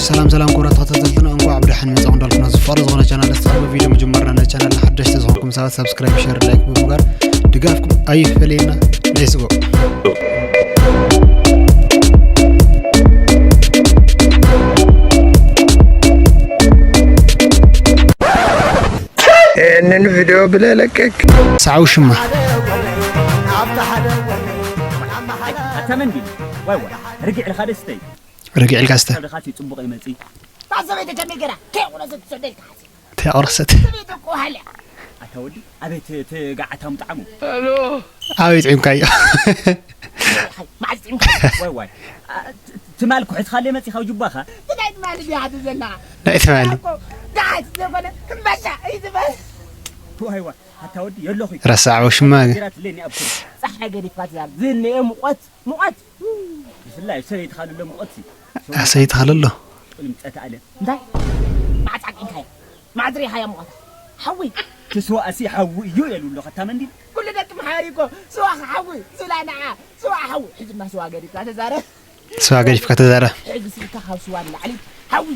ሰላም ሰላም ክቡራት ተኸታተልትና፣ እንኳዕ ብደሓን መጻኹም እንዳልኩና፣ ዝፋረ ዝኾነ ቻናል ዝተኸበ ቪድዮ ምጅማርና፣ ነቲ ቻናል ሓደሽቲ ዝኾንኩም ሰባት ሳብስክራይብ፣ ሸር፣ ላይክ ብምግባር ድጋፍኩም ኣይፈለየና። Let's go። ይህንን ቪድዮ ብለለቀቅ። ሰዓው ሽማ። ኣታ መንዲ፣ ዋይ ዋይ፣ ርግዕ ኢልካ ደስተይ። ርግዕ ኢልካ ስተ። ሰብኻ ጽቡቕ ይመጽእ። እታ ሰበይቲ ከመይ ገይራ ከይቑረሰት ትሰደልካ ሓሲብ? ከይቑረሰት። ሰበይቲ እኮ ሃልያ። ኣታ ወዲ፣ ኣቤት እቲ ጋዓታም ጣዕሙ። ኣበይ ጥዒምካዮ? ሓይ፣ መዓዝ ጥዒምካ? ዋይ ዋይ። አ፣ ት-፣ ትማል ኩሕትኻለይ መጺኻ ኣብ ጁባኻ? እንታይ ትማል ድያ ሓቲ ዘላ? ናይ ትማል። እኮ ጋዓት ዝኾነ እምባሻ እዩ ዝበሃል። ዋይ ዋይ፣ ኣታ ወዲ፣ የለኹ። ረሳዕ ወሽማ። ጌራትለኒ ኣብ ኩሩ። ጸሓይ ገዲፍካ ትዛረብ። ዝንኤ ሙቐት፣ ሙቐት። ብፍላይ ሰበይትኻ ለሎ ሙቐት ሲ። ኣሰይትኻ ለሎ። ቁልምጠት ኣለ። እንታይ? ማዕጻ ቂንካያ። ማዕጽ ሪኢኻያ ሙቐታ። ሓዊ። እቲ ስዋ ኣሲ ሓዊ እዩ የሉ ኣሎ፣ ከታ መንዲ። ኩሉ ደቂ መሓሪ እኮ ስዋ ሓዊ፣ ሱላ ንዓ፣ ስዋ ሓዊ። ሕጂ ድማ ስዋ ገዲፍካ ተዛረብ። ስዋ ገዲፍካ ተዛረብ። ሕጂ ስኢልካ ካብ ስዋ ንላዕሊ ሓዊ፣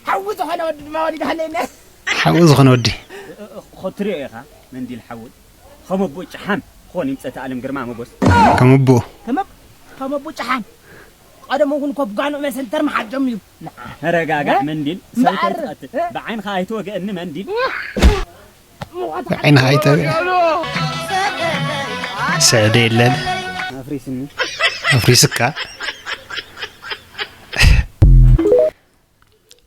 ሓዊ ዝኾነ ወዲ ድማ ወሊዳ ሃለና። ሓዊ ዝኾነ ወዲ። እ-፣ እ-፣ ኸትሪኦ ኢኻ፣ መንዲል ሓዊ። ከም ኣቦ ጨሓም ክኾን ይምጸት ኣለም ግርማ ሞጎስ። ከም ኣቦ። ከም ኣብ-፣ ከም ኣቦ ጨሓም። ቀደም እውን ኮብ ጋኑ መሰንተር መሓጆም እዩ። ንዓ። ተረጋጋዕ እ? መንዲል፣ ሰው እምበኣር፣ ተይትቐትል። እ? ብዓይንኻ ኣይትወግአኒ መንዲል። ብዓይንኻ ኣይትወግአኒ። ስዕዲ የለን። ኣፍሪስኒ። ኣፍሪስካ።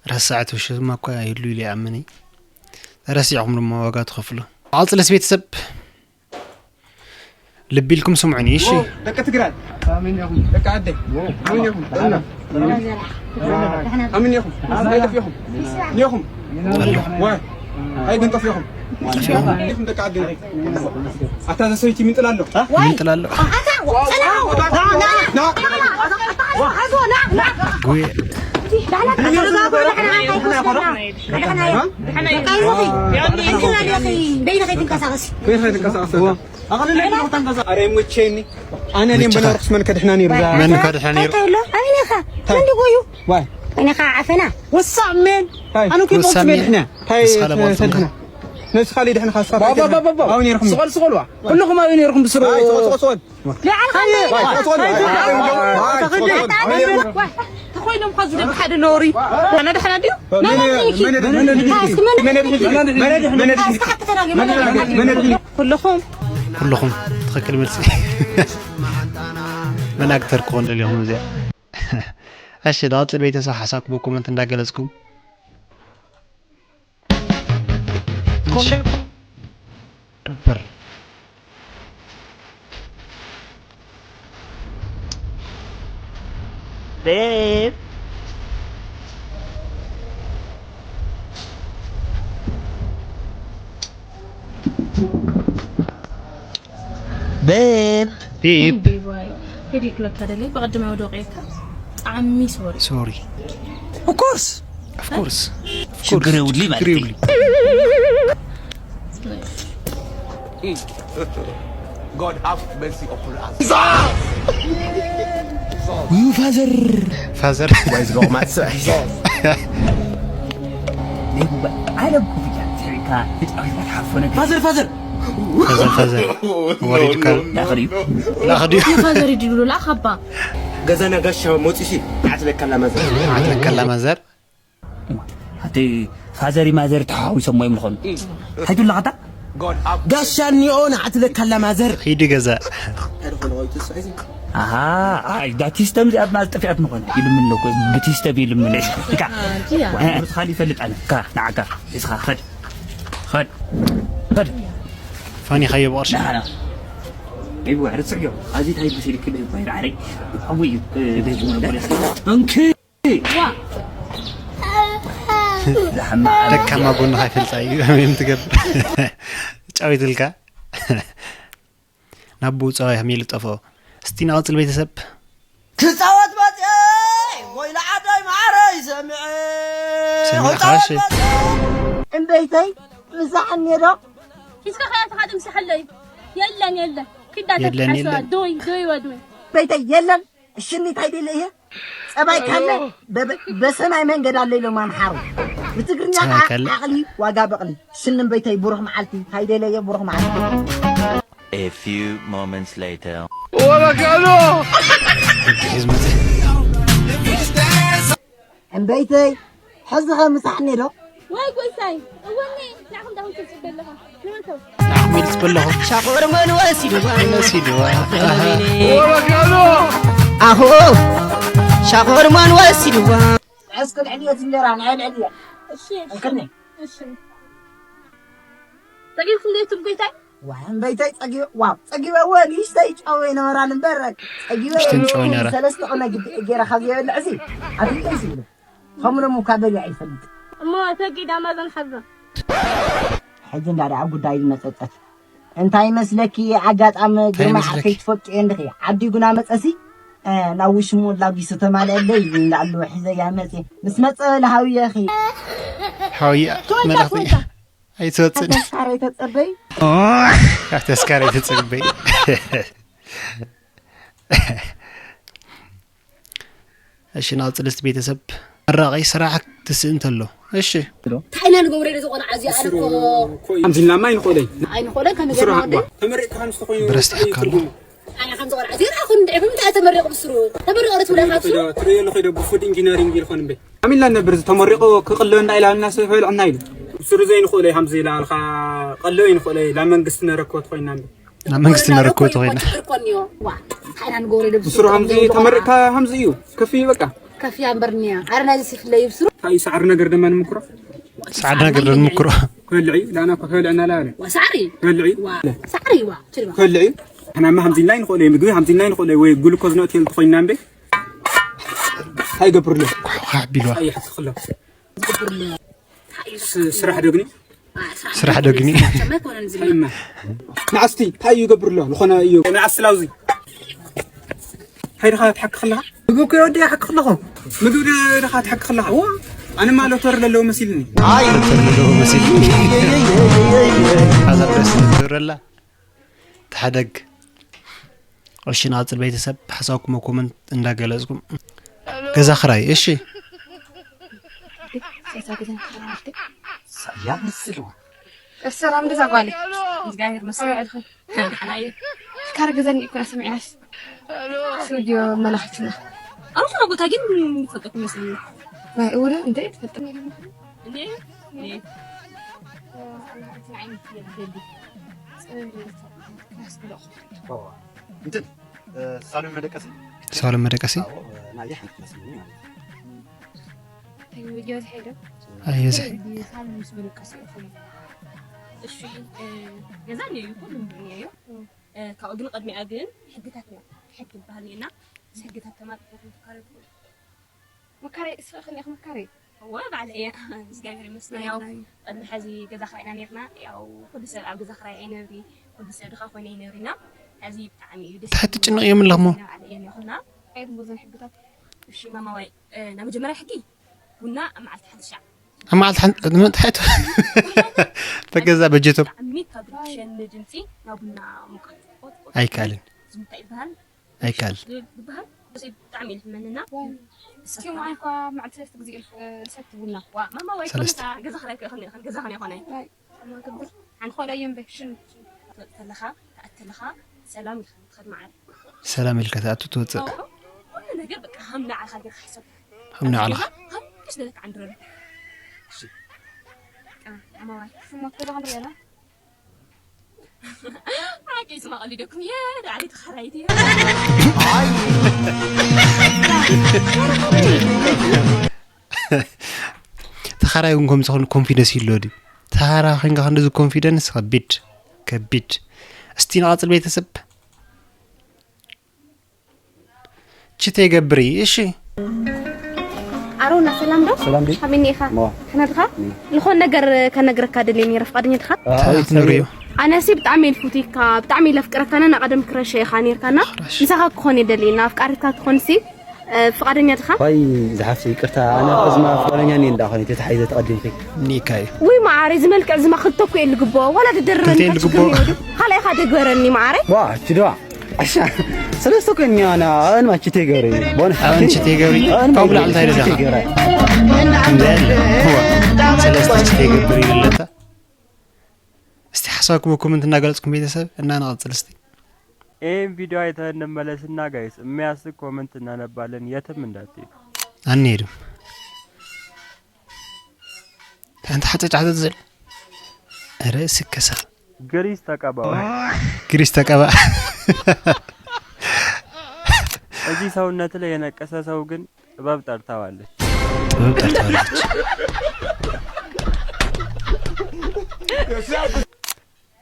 ረሳዕቲ ውሽማ እኳ ይህሉ ኢለ ይኣምን እየ። ተረሲዕኹም ድማ ዋጋ ትኸፍሉ። ኣጽለስ ቤተሰብ። ልቢ ኢልኩም ስምዑኒ፣ እሺ? ደቂ ትግራይ፣ ኣሜን ኢኹም። ደቂ ዓደይ፣ ኣሜን ኢኹም። ጥዕና፣ ኣሜን ኢኹም። ኣይጠፊኹም። ኔኹም። ጠፊኹም። ወይ፣ ኣይግን ጠፊኹም። ጠፊኹም። ኔኹም ደቂ ዓደይ። ኣታ ዘሰይቲ ምንጥላ ኣሎ። ምንጥላ ኣሎ። ጉየ። በይንኻ ይትንቀሳቐስ። ኣረ ይመቸኒ። ኣነ እኔም ምቸኻ። በነርኩስ መን ከድሕና ነይሩ? እዛ መን ከድሕና ነይሩ? እንታይ ኣሎ? ኣበይ ኔኻ? እንታይ? መን ድጎዩ? ዋይ። ወይኔኻ ዓፈና። ወሳዕ ሜን። ታይ? ኣነ እኮ ወሳዕ ሜን። ድሕና። ታይ ንስኻ ለባብሶ ተድሕና? ነስኻ ለይ ድሕንኻ ስኻ ባባ፣ ባባ፣ ባባ። ኣበይ ነይርኩም? ስቐል፣ ስቐል ዋ። ኩልኹም ኣበይ ነይርኩም ብስሩ? ኣይ፣ ስቐል፣ ስቐል፣ ስቐል። ንዓኻ ኣይ፣ ስቐል፣ ስቐል። ኣይ፣ ስቐል። ተኾይኖም ኻዚ ደቂ ሓደ ነውሪ። ኣነ ድሕና ድዩ? መን፣ መን፣ መን፣ መን፣ መን፣ መን፣ መን፣ መን፣ እስኪ መን፣ መን፣ መን፣ መን፣ እስኪ ሓቂ ተናገር። መን፣ መን፣ መን፣ ኩልኹም። ኩልኹም። ትኽክል መልሲ። መን ኣክተር ክኾን ደሊኹም እዚኣ? እሺ፣ ንቐጽል ቤተሰብ ሓሳብኩም ብኮመንት እንዳገለጽኩም። እሺ። ደብር። ቤብ። ቤብ። ቤብ። ቤባይ። ሄዲ ክለካ ደለይ ብቐድማይ ወደ ወቂዕካ ብጣዕሚ ሶሪ። ሶሪ። Of course. Of course. ሽግር የብሉይ ማለት እዩ። God have mercy upon us. ውይ ፋዘር። ፋዘር። ወይስ ጎማት ስራሕ? ናይ ጉባኤ ዓለም ኮፍያ ስሒብካ ተጫዊትካ ትሓልፎ ነገር። ፋዘር፣ ፋዘር። ፋዘር፣ ፋዘር። ወሪድካ። ላኽሪ። ላኽሪ። ፋዘር ይድሉ ላኽ ኣባ። ገዛና ጋሻ መፂሲ ዓትለካላ ማዘር። ዓትለካላ ማዘር። ኣቲ ፋዘሪ ማዘር ተሓዊሶም እዮም ዝኾኑ። ሓይቱ ኣለኻታ? ጋሻ እኒኦ ንዓትለካላ ማዘር። ሂዲ ገዛ። ኣሃ፣ ኣይ፣ ዳ ሲስተም እዚኣ ድማ ዝጠፊኣት ምኾነ። ይልምን ኣለኩ፣ ብቲ ሲስተም ይልምን። እካ። ኣንቲያ። እ፣ ርስኻ ይፈልጥ ኣነ። እካ፣ ንዓካ። ሒዝኻ፣ ኸድ። ኸድ። ኸድ። ፋኒኻዮ ብቕርሺ። ንዓና። ይብዋ፣ ርጽዕዮ። ኣዚ ታይ ብሲልክ ይብዋ፣ ይርዓረይ። ሓዊ እዩ። እ፣ ቤት መለስ። እንኪ። ዋ። ደካማ ጎንኻ ይፈልጣ እዩ። ከመይ ትገብር? ጫዊትልካ። ናብ ብኡ ጸባይ ከመይ ኢሉ ጠፍኦ? እስቲ ንቐጽል ቤተሰብ። ክጻወት መጽየ፣ ወይ ለዓደይ ማዕረይ ሰምዐ። ሰሚዕካ ክጻወት እሺ። መጽየ። እምበይተይ፣ ምሳሕ እኒሄ ዶ? ሒዝካ ከያ ተኻድም ሰሐለይ። የለን፣ የለን። ኪዳ የለን፣ ተትሓስባ፣ የለን። ዶይ፣ ዶይ ወዶይ። እምበይተይ፣ የለን። እሽኒ እንታይ ደለ እየ? ጸባይ ካለ በ- በሰማይ መንገድ ኣሎ ኢሎም ኣምሓሩ። ብትግርኛ ጸባይ ከዓ ካለ? ዓቕሊ ዋጋ በቕሊ። ሽንም በይተይ ብሩኽ መዓልቲ፣ ሃይደለየ ብሩኽ መዓልቲ። A few moments later. ሕዝመት እምበይተይ ሕዚ ኸ ምሳሕኒ ዶ? ወይ ጎይታይ እወኒ ንዓኹም ዳኹም ትጽበ ኣለኹ ንመተው ንዓኹም ኢሉ ጽበ ኣለኹ ሻቆርሞን ወሲድዋ ነሲድዋ ኣኹ ሻቆርሞን ወሲድዋ እስኪ ልዕልየት እንጀራ ንዕልዕልየ እሺ እንክኒ እሺ ጸጊብኩም ዶ ትም ጎይታይ ዋን በይተይ ጸጊበ ዋው ጸጊበ ወ ንእሽተይ ጨው ይነበራን እምበር ጸጊበ ንእሽተይ ጨው ይነበራ። ሰለስተ ቅነ ግዲ ገይረ ካብ ዘይበልዕ እዚ ኣፍልጠይ ሲሉ ከምሎም እኳ በሊዕ ይፈልጥ እሞ ተጊዳ ማዘን ሓዛ ሕጂ እንዳ ደኣ ጉዳይ ዝመጸጸት እንታይ መስለኪ ኣጋጣሚ ግርማ ይመስለኪ? ዓርከይ ትፈልጡ እንድኺ ዓዲ ጉና መጸሲ ናብ ውሽሙ ላጊሱ ተማልአለይ እንዳሉ ሒዘያ መጽ ምስ መጸ ለሃውየኺ ሓውያ መልእኽቲ ኣይትወፅእን ተስካረይ ተጸበይ ካብ ተስካረይ ተፅበይ እሺ ናብ ፅልስቲ ቤተሰብ መራቂ ስራሕ ትስእን ተሎ እሺ እንታይ ኢና ንገብሮ ኢለ ዝቆልዓ እዚኣ ኣነ እኮ ኣምዚልናማ ኣይንኽእለይ ኣይንኽእሎን ከመይ ስራሕ ጌርና ወዲ እኳ ተመሪቕካ ከም ዝኾይኑ ብረስቲ ሓካሉ ኣነ ከም ዝቆልዓ እዚኣ ኣኹን ድዒ ብምንታይ ተመሪቑ ብስሩ ተመሪቑ ዶ ትብለካ ብሱ ትርእዮ ኣለኹ ዶ ብፉድ ኢንጂነሪንግ ኢልኾን እምበይ ዓሚልና ነብር ዝተመሪቑ ክቕሎ እንዳ ኢላልና ሰብ ከልዕና ኢሉ ብስሩ ዘይንኽእለይ ሃምዚ ኢላልካ ቀሎ ይንኽእለይ ላ መንግስቲ ነረክቦት ኮይና እምበይ ናብ መንግስቲ ነረክቦት ኮይና ጭርኮኒዮ ዋ እንታይ ኢና ንገብሮ ኢለ ብስሩ ብስሩ ሃምዚ ተመሪቕካ ሃምዚ እዩ ከፍ እዩ በቃ ከፍያ እምበር ኒያ ኣረ ናይዚ ሲፍለ ይብስሩ እንታይ ሳዕሪ ነገር ድማ ንምክሮ ሰዓድ ነገር ንምክሮ ክበልዕ እዩ ላና እኮ ክበልዕና ላለ ዋ ሳዕሪ ክበልዕ እዩ ዋ ሳዕሪ ዋ ችልባ ክበልዕ እዩ ንሕናማ ሃምዚልና ይንኽእለይ ምግቢ ሃምዚልና ይንኽእለይ ወይ ግሉኮዝ ነእትየል ትኾይና እምበይ እንታይ ይገብርሉ ኳዕኳዕ ቢልዋ ኣይሓትክሎ ስራሕ ደግኒ ስራሕ ደግኒ ታይማ ንዓስቲ እንታይ እዩ ይገብርሎ ዝኾነ እዩ ንዓስቲ ላውዚ እንታይ ድኻ ትሓክኽ ኣለኻ ምግቢ እኮ ይወዲ ይሓክኽ ኣለኹ ምግቢ ድኻ ትሓክኽ ኣለኻ ኣነ ማለት ወር ለለዎ መሲልኒ ኣዛ ደስ ትብረላ ተሓደግ እሺ ንቐፅል ቤተሰብ ሓሳብኩም ኮመንት እንዳገለፅኩም ገዛ ክራይ እሺ ሰላም ገዛ ጓለይ እግዚኣብሔር መስገን ካር ገዛኒ እኮ ሰሚዕናስ ስቱዲዮ መላኽትና ኣብ ዝኾነ ቦታ ግን ይፈልጠኩም ይመስለኒ ናይ እውረ እንታይ ትፈልጥ እንዴ እንትን ሳሎን መደቀሲ ሳሎን መደቀሲ ናየ ሓንቲ መስለኒ ማለት ኣየዚ ሳሎን ምስ መደቀሲ ይኹን እሺ ገዛ እኒኦ ይኹን እኒኦ ካብኡ ግን ቅድሚኣ ግን ሕግታት ሕጊ ዝበሃል እኒአና ሕግታት ተማልእ ትካረትኩም መካረይ እስኺ ኢኺ መካረይ እወ ባዕለ እየ እግዚኣብሔር ይመስገን ያው ቅድሚ ሕዚ ገዛ ክራይ ኢና ነርና ያው ኩሉ ሰብ ኣብ ገዛ ክራይ ኣይነብሪ ኩሉ ሰብ ድኻ ኮይነ ይነብሪና ሕዚ ብጣዕሚ እዩ ደስ ትሕቲ ጭንቕ እዮም ኣለኽሞ ባዕለ እየ ነኹና ኣይት ብዙን ሕግታት እሺ ማማዋይ ናብ መጀመርያ ሕጊ ቡና ኣብ መዓልቲ ሓንቲ ሻዕ ኣብ መዓልቲ ሓንቲ ምንታይ ተገዛ በጀቶም ብጣዕሚ ካብ ሸኒ ድምፂ ናብ ቡና ሙቀት ኣይካልን ዝምታይ ይበሃል ኣይካል ዝበሃል ብጣዕሚ እዩ ዝሕመንና እስኪ ዋን እኳ መዓልቲ ሰለስተ ግዜ ሰቲ ቡና ማማ ወይ ሰለስተ። ኮንካ ገዛ ክራይ ከይኮን ይኽእል ገዛ ኾነ ይኾነ ክኾነ እዮም በሽን ተለኻ ተኣተለኻ ሰላም ኢልካ ትኸድ መዓል ሰላም ኢልካ ትኣቱ ትወፅእ ኩሉ ነገር በቃ ሃም ንዓኻ ጌርካ ሕሰብ ሃም ንዓልኻ ሃምሽ ደለካ ዓንድረሉ ሽሞት ገዛ ክንሪአና ሓቂ ስማ ቀሊደኩም እየ ዳዕሊ ተኸራይቲ ተኸራይ እውን ከም ዝኾኑ ኮንፊደንስ ይሎ ድዩ ተኸራ ኮንካ ክንደዚ ኮንፊደንስ ከቢድ ከቢድ እስቲ ንቐፅል ቤተሰብ ችተ ይገብር እሺ ኣሮና ሰላም ዶ ሰላም ዲ ከመይ ኢኻ ሞ ሕነድኻ ዝኾን ነገር ከነግረካ ደልየ ነረ ፍቃደኛ ድኻ ትንብርዮ ኣነሲ ብጣዕሚ እየ ዝፍትወካ ብጣዕሚ እየ ለፍቅረካና ና ቀደም ክረሸ ኢኻ ነርካና ምሳኻ ክኾን እየ ደልየ ና ኣፍቃሪትካ ትኾንሲ ፍቃደኛ ድኻ ዋይ ዝሓፍቲ ይቅርታ ኣነ ከዝማ ፍቃደኛ እኒ እንዳ ኾነ ተታሒዘ ተቀዲምኪ ኒካዩ ውይ መዓረይ ዝመልክዕ ዝማ ክልተኮ እየ ልግብኦ ዋላ ትደርበኒ ክልተ እየ ችግር ልግብኦ። ካልኣይኻ ደግበረኒ መዓረይ ዋ ችድዋ ዓሻ ሰለስተ ኮይንኒ ኣነ ኣን ማችቴ ገብረ። ቦነ ኣን ችቴ ገብሪ ካብ ላዕሊ እንታይ ደኣ ከምዚ ኣለ። እዋ ሰለስተ ችቴ ገብሪ ይለታ። እስቲ ሓሳብኩም ኮመንት እናገለጽኩም ቤተሰብ እና ንቐጽል እስቲ። ይህን ቪዲዮ አይተን እንመለስና ጋይስ የሚያስቅ ኮመንት እናነባለን የትም እንዳትሄዱ። አንሄድም። ሓንቲ ሓጨጫ ዝል ረ ስከሳ ግሪስ ተቀባው። ግሪስ ተቀባ። እዚህ ሰውነት ላይ የነቀሰ ሰው ግን ጥበብ ጠርታዋለች። ጥበብ ጠርታለች።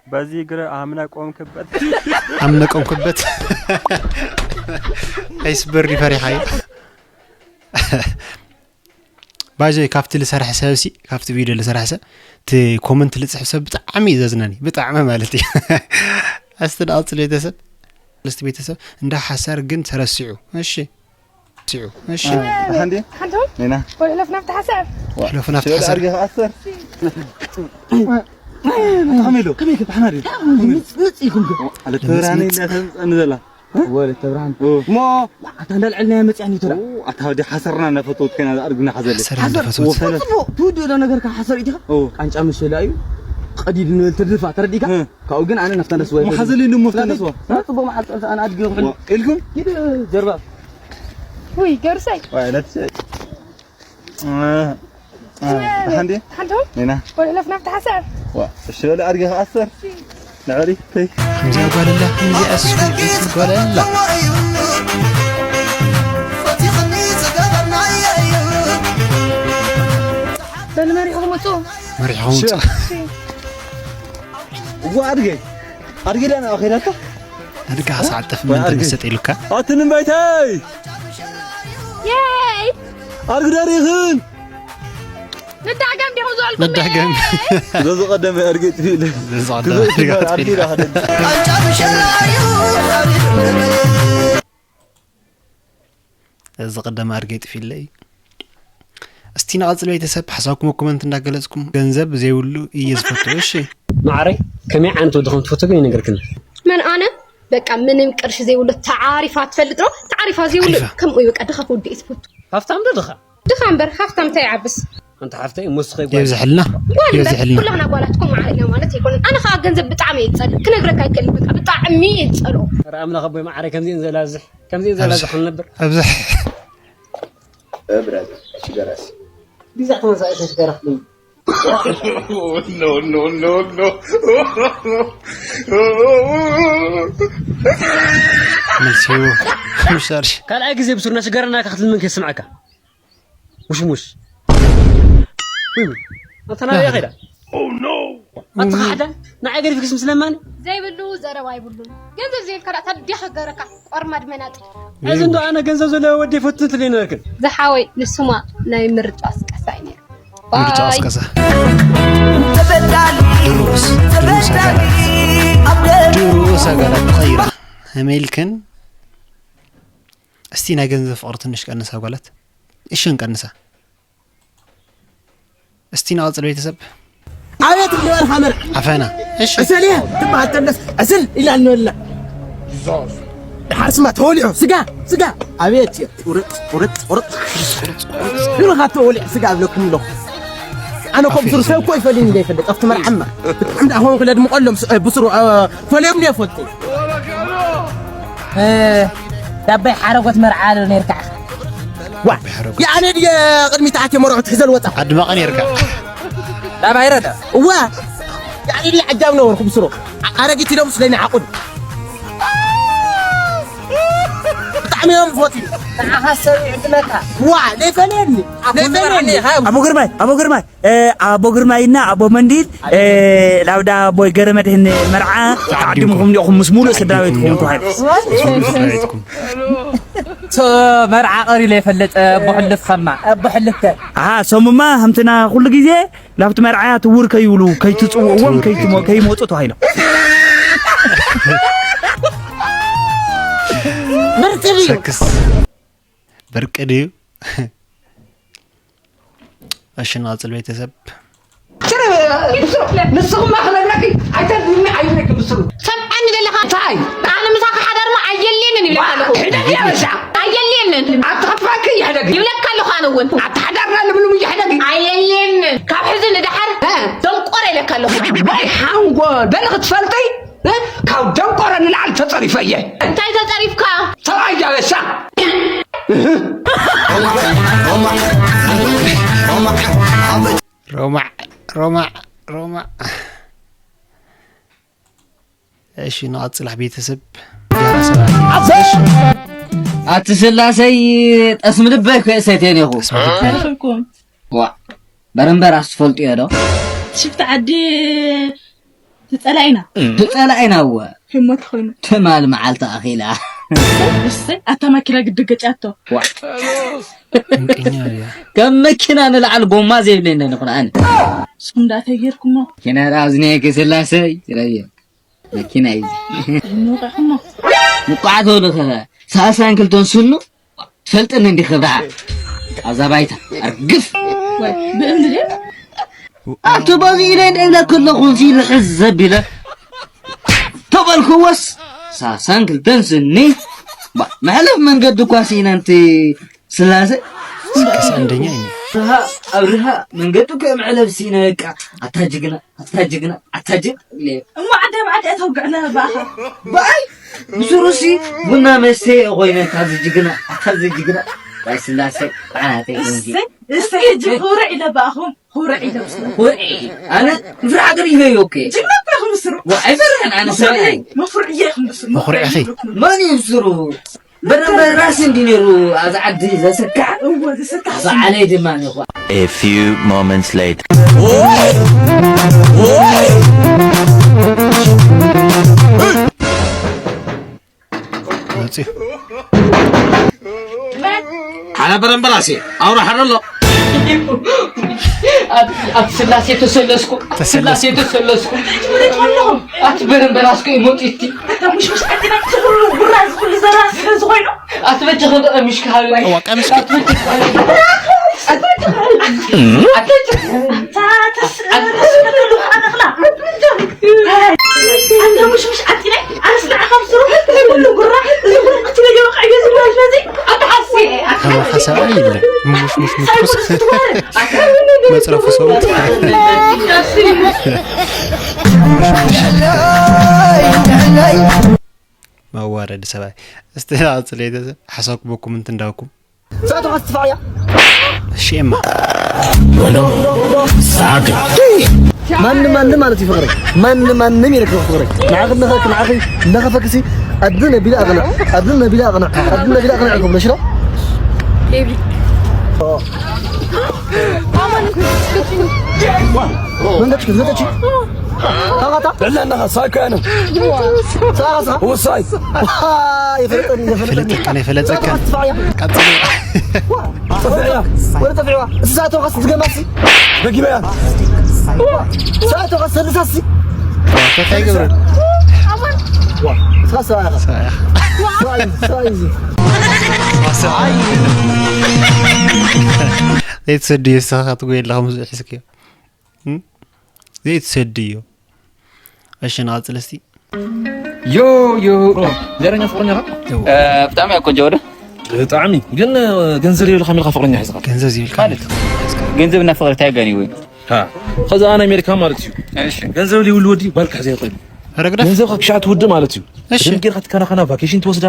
በዚህ እግር አምነ ቆምክበት። ኣምነ ቆምክበት። ኣይስበር ፈሪሓ እዩ። ባይዘይ ካብቲ ልሰርሐ ሰብ ሲ ካብቲ ቪድዮ ልሰርሐ ሰብ እቲ ኮመንት ልፅሕፍ ሰብ ብጣዕሚ እዩ ዘዝናኒ ብጣዕሚ ማለት እዩ። እስቲ ንቐፅል ቤተሰብ ልስቲ ቤተሰብ እንዳ ሓሳር ግን ተረሲዑ። እሺ ሲዑ እሺ ሓንዲ ሓንቶም ኔና ወልሕለፍ ናብቲ ሓሳብ ሕለፉ ናብቲ ሓሳር ኣርገ ኣሰር ከመይ ኢሉ ከመይ ኢሉ ሓና ድዩ ንጽ ኢኹም ግን ኣለ ተራኒ እንዳተምጸኒ ዘላ ወለ ተብርሃን ሞ ኣታ እንዳልዕልና መጽያኒ ተራ ኣታ ወዲ ሓሰርና እናፈተውት ከና ኣድግና ሓዘለ ሓሰር እንዳፈተውት ጽቡቅ ትውድእ ዶ ነገር ካብ ሓሰር ኢኻ ቃንጫ መሸላ እዩ ቀዲድ ንብል ትድፋ ተረዲካ ካብኡ ግን ኣነ ናፍታ ነስዋ ሓዘለ ኢሉ ሞ ፍታ ነስዋ ጽቡቅ መዓል ጸብታ ኣነ ኣድጊ ይኹን ኢልኩም ጀርባ ውይ ገርሳይ ዋይለት ሓንዲ ሓንቶም ኔና ወልሕለፍ ናብቲ ሓሳብ እሺ በለ ኣድጊ ኣሰር ንዕሪ ተይ ከምዚኣ ጓል ኣላ ከምዚኣ ስዊት ጓል ኣላ። በል መሪሕኩም ውፁ መሪሕኹም ውፁ። እዋ ኣድገ ኣድገ ዳና ኣኼዳታ ኣድጋ ሳዕጠፍ ምን ተመሰጥ ኢሉካ ኣትንም ባይታይ የይ ኣድጊ ዳር ይኽን ንዳገም ዲኹም ዝበልኩም ንዳገም ዘዝቐደመ ኣድገ ጥፊለ ዘዝቐደመ ኣድጋ ጥፊለ። እዚ ቀደም ኣድገ ይጥፊለይ። እስቲ ንቐጽል ቤተሰብ ሓሳብኩም ኮመንት እንዳገለጽኩም ገንዘብ ዘይብሉ እየ ዝፈቱ። እሺ ማዕረይ ከመይ ዓይነት ወዲ ከም ትፈቱ ግን ይነገርክን መን ኣነ በቃ ምንም ቅርሺ ዘይብሉ ተዓሪፋ ትፈልጥ ዶ ተዓሪፋ ዘይብሉ ተዓሪፋ። ከምኡ እዩ በቃ ድኻ ክወዲ እዩ ትፈቱ ሃፍታም ዶ ድኻ ድኻ እምበር ሃፍታም እንታይ ይዓብስ ኣንቲ ሓፍተይ እሞ ስኸይ ጓል የብዝሐልና ጓል እምበር የብዝሐልና። ኩላህና ጓላት ከምኡ ዓለና ማለት ኣይኮነን ኣነ ከዓ ገንዘብ ብጣዕሚ እየ ዝፀልእ ክነግረካ ኣይክእልን በቃ ብጣዕሚ እየ ዝፀልኦ ረ ኣምላኽ ኣቦይ ማዕረይ ከምዚእን ዘላዝሕ ከምዚእን ዘላዝሕ ክንነብር ኣብዝሕ ብራዘር ሽገራስ ቢዛ ተመሳሳይ ሽገራ መልሲዎ ምሻርሽ ካልኣይ ግዜ ብሱርና ሽገራና ካክትልምን ከይስምዐካ ውሽሙሽ ኣንተ ናበይ ኸይዳ ኣቲ ኸሓዳ ንዓይ ገዲፍክስ ምስ ለማኒ ዘይብሉ ዘረባ ይብሉን ገንዘብ ዘይብልካ ዳእታ ድያ ክገረካ ቆርማድ መናጢ እዚ እንዶ ኣነ ገንዘብ ዘለዎ ወዲ ይፈቱ ትልኝ ነበርክን ዝሓወይ ንሱማ ናይ ምርጫ ስቀሳ እዩ ነይሩ ምርጫ ባይ። ኣስቀሳ ድሮስ ድሮስ ኣጋላት ድሮስ ኣጋላት ተቐይራ ኣሜልክን እስቲ ናይ ገንዘብ ፍቕሪ ትንሽ ቀንሳ ጓላት እሺ ንቀንሳ እስቲ ንቐጽል ቤተሰብ ኣቤት ግበርካ መር ዓፈና እሺ ዕሰል እያ ትበሃል ተለስ ዕስል ኢላ ንበላ ድሓር ስማ ተወሊዑ ስጋ ስጋ ኣቤት እዩ። ቁርጥ ቁርጥ ቁርጥ ቢሮኻ ተወሊዑ ስጋ ኣብለኩም ኣለኹ ኣነ ኮም ሱር ሰብ እኮ ይፈልዩ እንደ ይፈልጥ ኣብቲ መርዓማ ብጣዕሚ ደኣ ኾንኩ ለድምቐሎም ብስሩ ፈልዮም እንደ ይፈልጡ ዳባይ ሓረጎት መርዓ ኣሎ ነርካ ዋ የኣነ ድየ ቅድሚት ኣትየ መርዑ ትሕዘ ልወፃ ኣድማቐ ነርካ ዳባይ ረዳ እዋ የኣነ ድየ ዓጃብ ነበርኩ ብስሩ ኣረጊት ኢሎም ስለኒ ዓቑድ ብጣዕሚ እዮም ዝፈትዩ ንዓኻ ሰብ ይዕድመካ ዋ ለይፈለየኒ ለይፈለየኒ ኣቦ ግርማይ ኣቦ ግርማይ ኣቦ ግርማይና ኣቦ መንዲል ላብዳ ኣቦይ ገረ መድህን መርዓ ተዓዲምኩም ዲኹም ምስ ሙሉእ ስድራ ቤትኩም ተባሂሉ መርዓ ቀሪለ የፈለጠ ኣቦ ሕልፍ ኸማ ኣቦ ሕልፍተ ኣሃ ሰሙማ ከምትና ኩሉ ግዜ ላብቲ መርዓያ ትውር ከይብሉ ከይትፅውዕዎም ከይትሞ- ከይመፁ ተባሂሎም ምርጥ ድዩ ሰክስ ብርቂ ድዩ እሺ ንቐፅል ቤተሰብ ንስኹማ ክነግረኪ ኣይተድኒ ኣይብለኪ ብስሩ ሰምዓኒ ዘለኻ እንታይ ኣነ ምሳኻ ሓዳርማ ኣየልየንን ይብለካ ኣለኹ። ሕደግ እያ በሻ። ኣየልየንን። ኣትኸፋኪ ይሕደግ። ይብለካ ኣለኹ ኣነ እውን። ኣትሓዳርና ልምልሙ ይሕደግ። ኣየልየንን። ካብ ሕዚ ንደሓር እ። ደንቆረ ይብለካ ኣለኹ። ወይ ሓንጎል። በል ክትፈልጢ እ? ካብ ደንቆረ ንላዕሊ ተጸሪፈ እየ። እንታይ ተጸሪፍካ? ሰብኣይ እያ በሻ። ሮማዕ ሮማዕ ሮማዕ። እሺ ንቐጽል ቤተሰብ። ዲያራ ሰብኣይ። ኣቲ ስላሰይ ጠስሚ ልበይ ኮ ሰቴን ይኹ። ኣይፈልኩም። ዋ በረምበር ኣስፈልጥዮ ዶ? ሽፍቲ ዓዲ ትጸላኢና። ትጸላኢና እወ። ህሞት ኮይኑ። ትማል መዓልቲ ኣኺላ። እሰይ ኣታ ማኪና ግዲ ገጫቶ። ዋ እንቅኛ ድያ? ከም መኪና ንላዕሊ ጎማ ዘይብለኒ ንኹን ኣነ። ስኩም ዳ ተጌርኩሞ። መኪና ዳ ኣብዚ ናይ ከስላሰይ ረየ። መኪና እዩ። ንውቃኹሞ። ንቋዕቶ ልኸ ሳሳን ክልቶን ስኑ ትፈልጥኒ እንዲ ክብራ። ኣብዛ ባይታ ኣርግፍ። ወይ ብእምኒ ድየ? ኣቲ በዚ ኢለ እንዳ ክለኹ እዚ ልሕዝ ዘቢለ ተበልክዎስ ሳሳን ክልተን ስኒ። ባ መሕለፍ መንገዲ እኳ ስኢነ ኣንቲ ስላሰ። ስክስ ኣንደኛ እዩ። ኣብርሃ ኣብርሃ መንገዲ እኮ መሕለፍ ስኢነ በቃ። ኣታ ጅግና ኣታ ጅግና ኣታ ጅግና። እሞ ዓደ ብዓደ እተውግዕና ባኻ። ባይ ብስሩሲ ቡና መስተ ኮይነ ካብዚ ጅግና ኣታ ዚ ጅግና። ባይ ስላሰ ባዓተ። እሰይ እሰይ ሕጂ ኩርዕ ኢለ ባኹም። ኩርዕ ኢለ ምስለ ኩርዕ። ኣነ ምፍራሕ ሃገር ይበዮ እኮ። ጅግና እኮ ኢኹም ምስሩ። ዋ ኣይፈርሕን ኣነ ሰብኣይ። መፍርዕ እየ ኢኹም ምስሩ። መፍርዕ እኺ። መን እዩ ምስሩ? በደንብ ራስ እንዲ ነይሩ ኣብዚ ዓዲ ዘሰካዕ። እወ ዘሰካዕ። ባዓለይ ድማ ነኹ። A few moments later. መጽዩ። ሓላ በረምበራሴ ኣውራ ሓደሎ። ኣብ ስላሴ ተሰለስኩ። ተሰለስኩ። ስላሴ ተሰለስኩ። ኣቲ በረምበራስኩ ይሞጢቲ። ኣታ ሙሽሙሽ ዓድና ትኽሉ ጉራ ዝኹሉ ዘራ ስለ ዝኾይኑ። ኣቲ በጃ ከንተ ቀሚሽካ ሃበኒ። እዋ ቀሚሽካ። ኣቲ በጃ ኣታ ተስ ኣታ ተስ ኣነኽላ። ኣንተ ሙሽሙሽ ዓጢነ ኣነስ ንዓኻ ምስሩ ኩሉ ጉራ እዚ ኩሉ ክትበልዮ ቀይሱ ማለት ነዚ ኣታ ሓሲ ኣታ ሓሲ ሰብኣይ የለን። ሙሽሙሽ ምትኩስ መጽረፉ ሰውት። መዋረዲ ሰብኣይ። እስቲ ኣጽለይ ተዘ ሓሳብኩ በኩም እንትን ዳኩም። ሰዓት ኸስ ትፋዕያ። ሽኤማ። ማንም ማንም ማለት እዩ ፍቕረይ። ማንም ማንም ኢለክ ፍቕረይ። ንዓኺ ነኸክ ንዓኺ ነኸፈክሲ ኣድነ ቢላ ኣቕንዕ። ኣድነ ቢላ ኣቕንዕ። ኣድነ ቢላ ኣቕንዕ ኢልኩም ነሽራ? ቤቢ። መንገድሽ ክትዘጠች። ታኻታ? ብዕላ እናኻ ሳይኮ ያነ። ሳኻ ሳኻ? ወሳይ። ይፈልጠኒ ይፈልጠኒ። ፈለጠካ ናይ ፈለጠካ። ሳኻ ትፋዕያ። ቀጽሎ። ጠፍዕያ። ወደ ጠፍዕዋ። እሳቶ ኸስ ዝገማሲ። በጊበያ። እሳቶ ኸስ ሰልሳሲ። እንታይ ገብረ? ዋ። ሳኻ ሳኻ። ሳይ ሳይ። ዘይትሰድዮ ንስኻ ክትጎይ ኣለኻ ምስኡ ሒዝክዮ። እም? ዘይትሰድዮ። እሺ ንቐጽል እስቲ። ዮ ዮ። ብሮ፣ ዘረኛ ፍቕረኛ ኻ? ዮ። እ፣ ብጣዕሚ እያ ቆንጆ ወደ። ብጣዕሚ። ግን፣ እ፣ ገንዘብ የብልኻ ኢልካ ፍቕረኛ ሒዝካ? ገንዘብ ዘይብልካ ማለት? ገንዘብ እና ፍቕሪ እንታይ ገኒ ወይ? ሃ። ኸዛ ኣነ ኣሜሪካ ማለት እዩ። እሺ። ገንዘብ ዘይብሉ ወዲ ጓል ክሕዝ ይኽእል። ረግዳ? ገንዘብ ካብ ክሻዕ ትውድ ማለት እዩ። እሺ። ብደንብ ጌርካ ትከናኸና፣ ቫኬሽን ትወስዳ።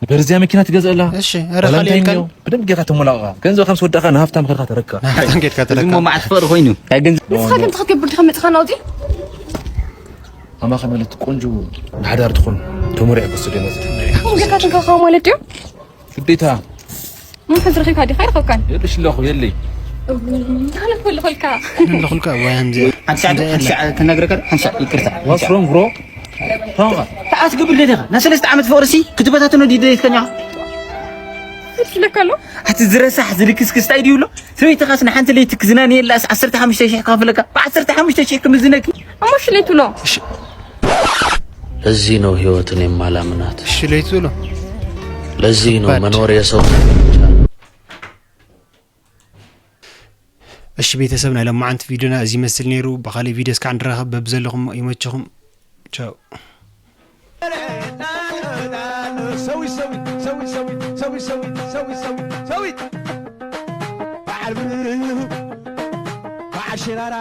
ንበርዝያ መኪና ትገዝእላ። እሺ፣ ኧረ ቫለንታይን ካልእ እዩ። ብደንብ ጌርካ ተሞላቕቓ። ገንዘብ ከም ዝወዳእካ ንሃብታም ከድካ ተረካ። ንሃብታም ከድካ እዚ ተረካ። እሞ መዓት ፍቕሪ ኮይኑ። እንታይ ገንዘብ? ንስኻ ከምቲ ክትገብር ዲኻ መጺኻ ናውዚ? ኣማ ከመለት ቆንጆ ንሓዳር ትኾን ተመሪዕ ክወስድ መጽእ። ከምኡ ጌርካ ትንከባኸባ ማለት ድዩ? ግዴታ። ምን ሕዚ ረኺብካ ዲኻ? ኣይረኸብካን? የለሽ ኣለኹ፣ የለይ። እንታይ ክልፈልካ? ክልፈልካ፣ ወይ ሃምዚ። ሓንቲ ሰዓት፣ ሓንቲ ሰዓት ክነግረካ፣ ሓንቲ ሰዓት፣ ይቅርታ። What's wrong, bro? ታንኻ። ተኣት ግብል ደኻ። ናይ ሰለስተ ዓመት ፍቕርሲ ክትበታተኖ ድዩ ደሊትከኛ? ትፍለካ ኣሎ? ኣቲ ዝረሳሕ ዝልክስክስ ታይ ድዩ ኣሎ? ሰበይትኻስ ንሓንቲ ለይቲ ክዝናንየላስ ዓሰርተ ሓሙሽተ ሺሕ ክኸፍለካ? ብዓሰርተ ሓሙሽተ ሺሕ ክምዝነኪ? እሞ ሽለይቱ ኣሎ። እሺ። ለዚህ ነው ህይወትን የማላምናት። እሺ፣ ለይቱ ኣሎ። ለዚህ ነው ከባድ። መኖር የሰው እሺ ቤተሰብ፣ ናይ ሎማዓንቲ ቪዲዮና እዚ ይመስል ነይሩ። ብኻሊእ ቪዲዮ እስካዕ ንራኸብ። በብዘለኹም ይመችኹም። ቻው። ሰዊት ሰዊት ሰዊት ሰዊት ሰዊት ሰዊት ሰዊት ሰዊት ሰዊት በዓል ብርህ በዓል ሽራራ